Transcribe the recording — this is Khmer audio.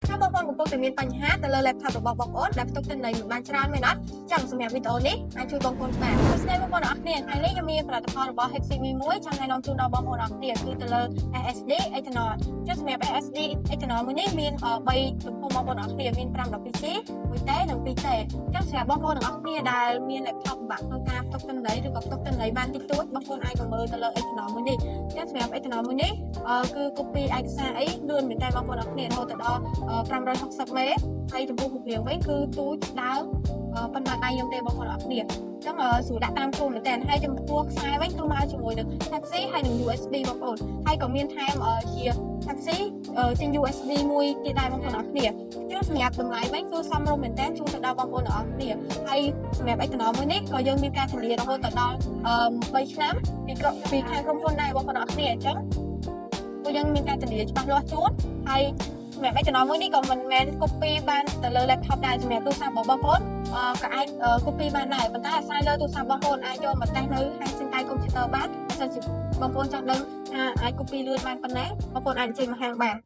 ถ้าបងប្អូនកំពុងតែមានបញ្ហាទៅលើ laptop របស់បងប្អូនដែលផ្ទុកទិន្នន័យមិនបានច្រើនមែនអត់ចឹងសម្រាប់វីដេអូនេះអាចជួយបងប្អូនបានសួស្តីបងប្អូនទាំងអស់គ្នាថ្ងៃនេះខ្ញុំមានផលិតផលរបស់ Heximi មួយចង់ណែនាំជូនដល់បងប្អូនទាំងអស់គ្នាគឺទៅលើ SSD external ចឹងសម្រាប់ SSD external មួយនេះមាន3ទំហំបងប្អូនទាំងអស់គ្នាមាន 512G 1T និង 2T ចឹងសម្រាប់បងប្អូនទាំងអស់គ្នាដែលមាន laptop ពិបាកក្នុងការផ្ទុកទិន្នន័យឬក៏ផ្ទុកទិន្នន័យបានតិចតួចបងប្អូនអាចក៏មើលទៅលើ external មួយនេះចឹងសម្រាប់ external មួយនេះគឺ copy ឯកសារអីលឿនមែនតើបងប្អូនទាំងអស់គ្នារហូតដល់560មេហើយចំពោះរូបរាងវិញគឺទូចដើមប៉ុណ្ណាដៃខ្ញុំទេបងប្អូនទាំងអស់គ្នាអញ្ចឹងស្រួលដាក់តាមខ្លួនមែនតើហើយចំពោះខ្សែវិញគឺមកជាមួយនឹង Type C ហើយនិង USB បងប្អូនហើយក៏មានថែមជា Type C ចេញ USB មួយទៀតដែរបងប្អូនទាំងអស់គ្នាចឹងសម្រាប់តម្លៃវិញគឺសមរម្យមែនតើជូនទៅដល់បងប្អូនទាំងអស់គ្នាហើយសម្រាប់ external មួយនេះក៏យើងមានការធានារហូតទៅដល់3ឆ្នាំពីក្រុមពីខាងក្រុមហ៊ុនដែរបងប្អូនទាំងអស់គ្នាអញ្ចឹងពួកយើងមានការធានាច្បាស់លាស់ជូនហើយសម្រាប់ external មួយនេះក៏មិនមែន copy បានទៅលើ laptop ដែរសម្រាប់ទូរស័ព្ទរបស់បងប្អូនក៏អាច copy បានដែរប៉ុន្តែអាស្រ័យលើទូរស័ព្ទបងប្អូនអាចយកមកតេស្តនៅហាងសិនតៃកុំព្យូទ័របានបើសិនជាបងប្អូនចង់ដឹងថាអាច copy លឿនបានប៉ុណ្ណាបងប្អូនអាចអញ្ជើញមកហាងបាន។